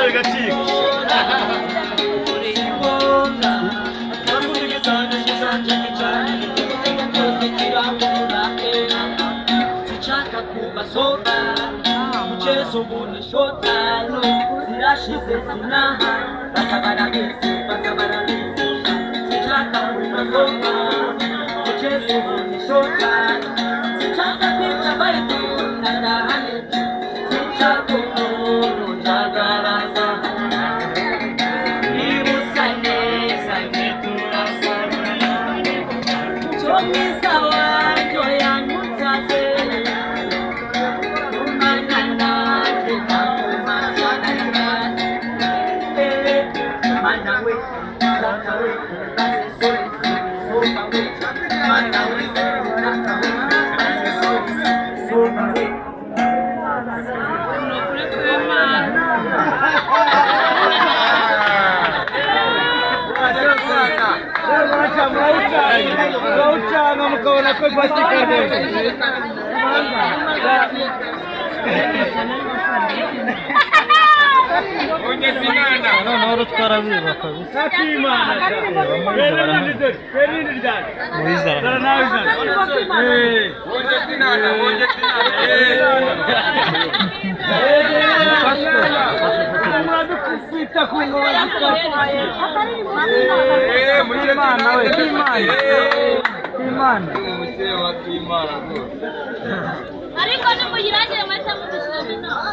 Urakubita bigacika. Muraucanga mukabona ko bifatika neza. Noneho rutwara kabisa. Ariko nimuyirangire mwahita mudushyiramo inama.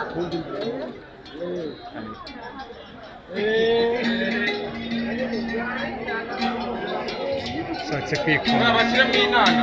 Ushatse kwikura. Bashyiremo inana.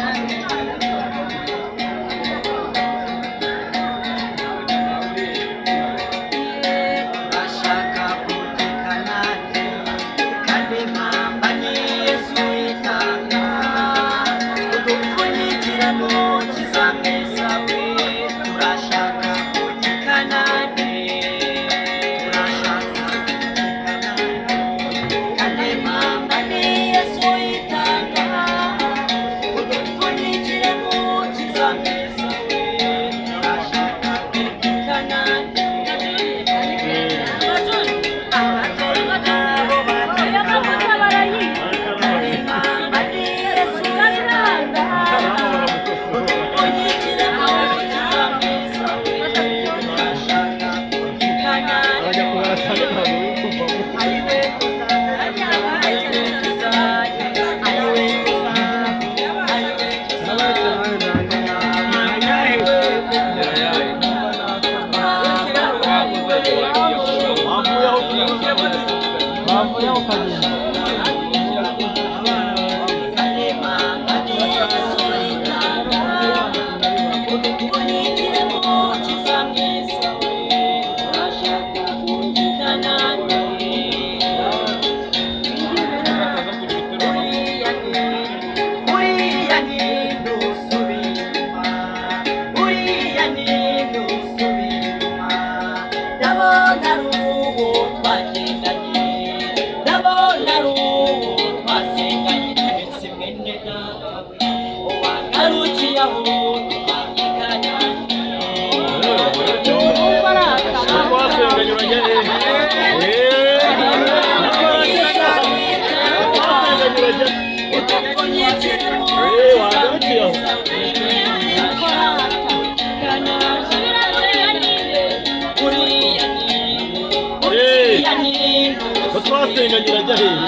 Twasenganye urajya hehe?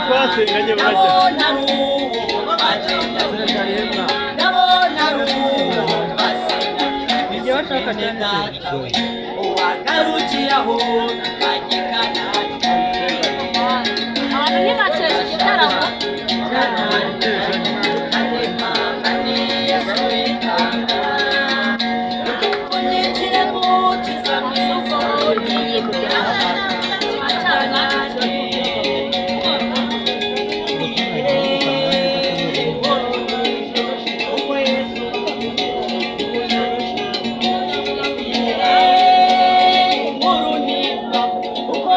Twasenganye barajya. Abantu ntibakeje igitaramo. Uko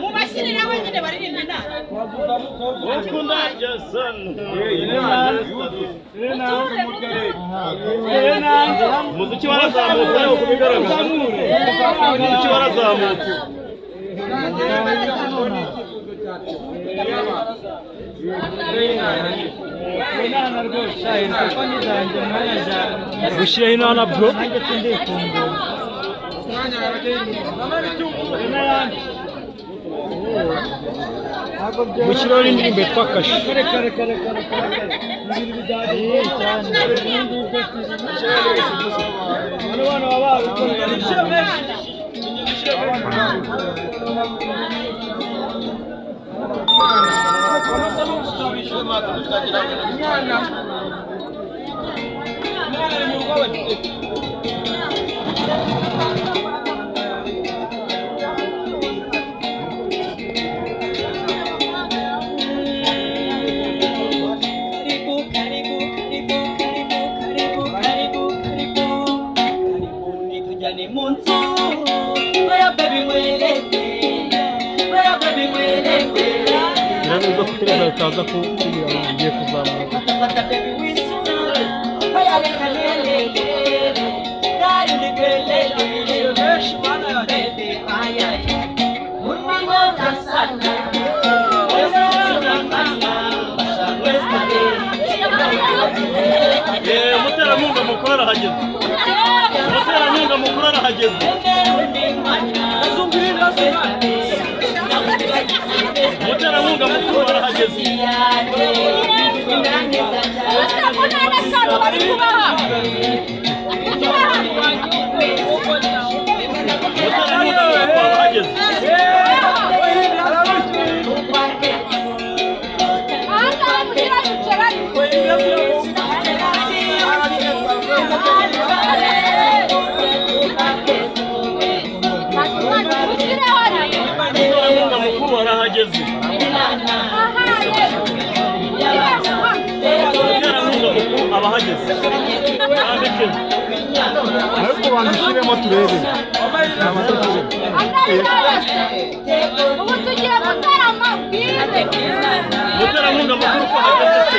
Mubashyiriraho nyine baririmba inama. Umuziki warazamutse ariko kubigaragaza umuziki warazamutse. Gushyiraho inana bro. Gushyiraho n'indirimbo yitwa Kashe. Karibu, karibu, karibu, karibu, karibu, karibu, karibu. Karibuni tujane mu nzu. Oya baby mweleke. Oya baby mweleke. Ngira kutereza bitaza kubwira ngo ngiye kuzamuka. Fata fata baby wisuna. Oya reka neleke. Dari nikelele. Baby ayay. Unangoja sana. Wewe mama. Umuterankunga mukuru arahageze. Umuterankunga mukuru arahageze. Umuterankunga mukuru arahageze. Umuterankunga mukuru arahageze. Umuterankunga mukuru arahageze. Umuterankunga mukuru abahageze. Yandike. Ariko banza ushyiremo turebe. Ubu tugiye gutarama bwize. Umuterankunga mukuru ko ahageze se.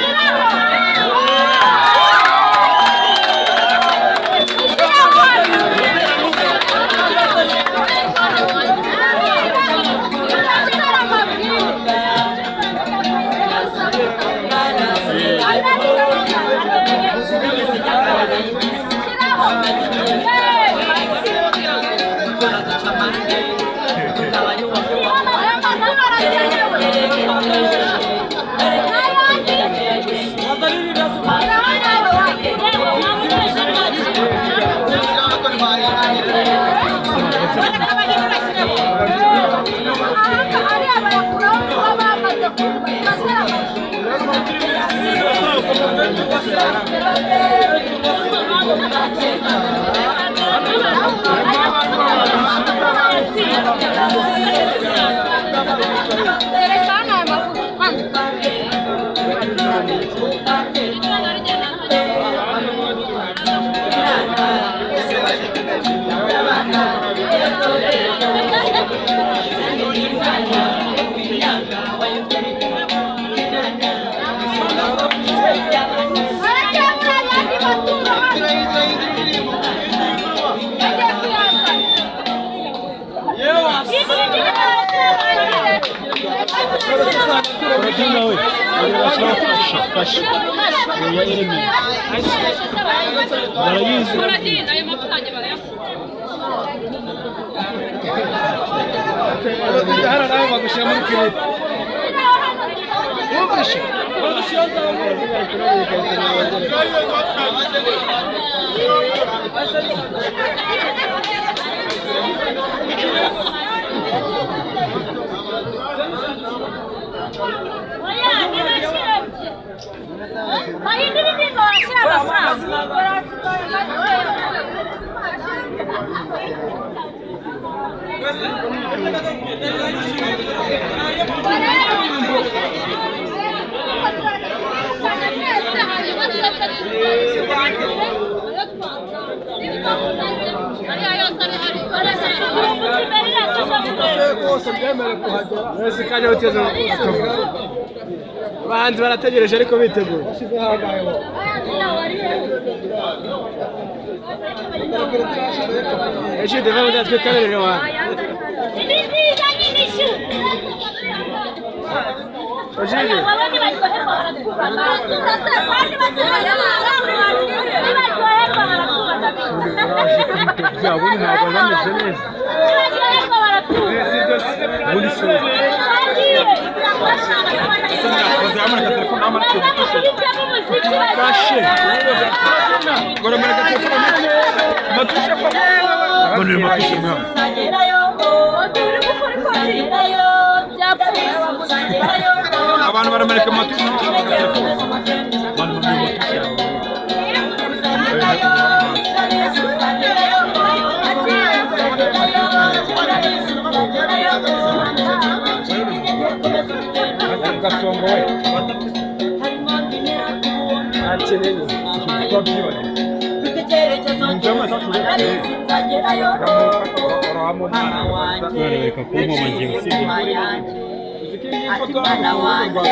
Urabyina we. Urashyiraho kashe. Kashe. Ya Element. Barayizi. Hano nawe bagushyira muri kirete. Wumvishe? Bahindura indirimbo bashyira amafaranga. Rwose byemere kuhagera. Mwese kanya uteze ukavuga. Abahanzi barategereje ariko biteguye. Bashyizeho angahe bo? Ejide bavuga twikaberere wa. Ejide. Byabo ntabwo bameze neza. Muri sura. Kashe. Mbona uyu matushe mwana. Abantu baramarika amatushe n'amatelefone. Abantu bambaye amatushe yawe. Gasongo we. Akeneye. Barareka kunkoma ngewe usibye. Mwana wanjye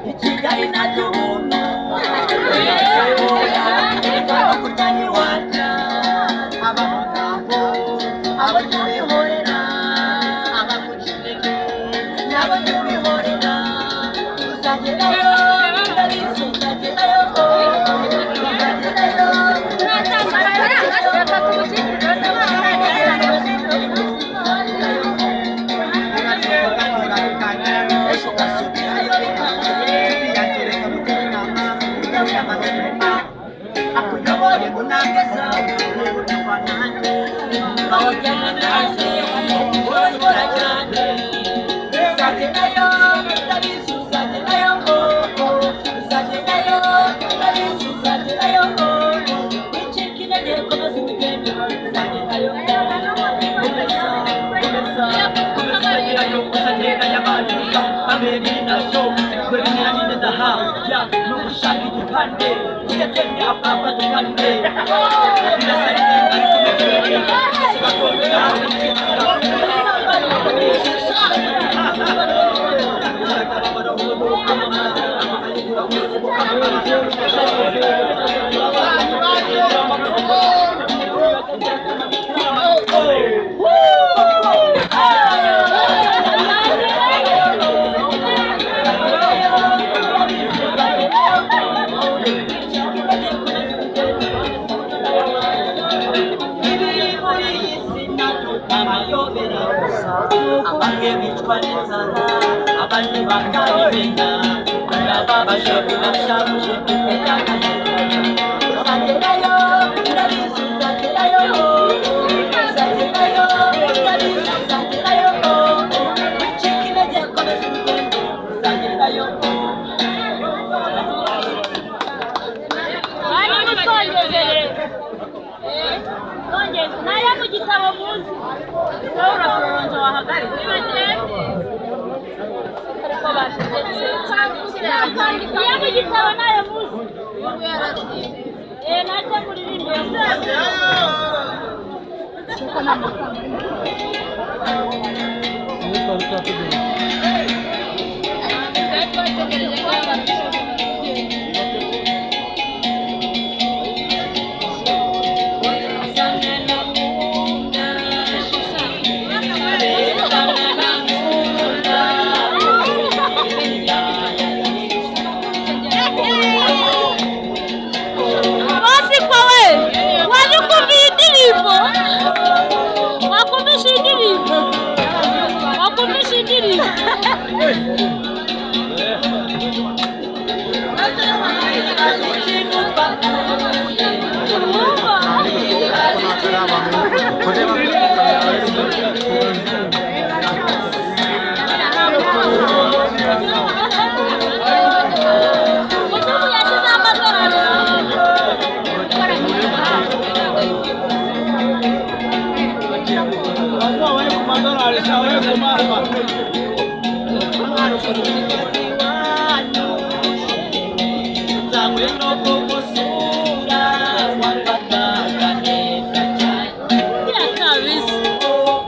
i Kigali nabyo ubuntu kurya iwacu abamagambo abo tubihorera abaguca intege nabo tubihorera uzagerayo ndabizi uzagerayo uzagerayo. Ibiri muri iyi si nabyo amayobera gusa, abamwe bicwa n'inzara, abandi bakabimena, birababaje birashabuje uzagerayo ndabizi uzagerayo uzagerayo ndabizi uzagerayo wicika intege komeza urugendo uzagerayo. Nayo mu gitabo muzi wowe urakuronja wahagarika iyo mu gitabo nayo muzi najya muririmbo. Niyo twari twategereje. Basi kwa we waje kumva iyi ndirimbo, wakumvisha iyi ndirimbo, wakumvisha iyi ndirimbo. Mutubu yashyizeho amadorari. Bari ku madorari cyangwa ku mama. Nzanywe no kugusura wamfataga neza cyane. Ya kabisa. Oh,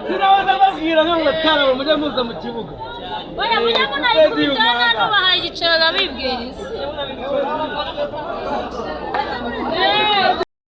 Sinabaza mbabwira nka muratara mujya muza mu kibuga. Oya mujya munayikubitaho nta n'ubahaye igiciro ndabibwiriza.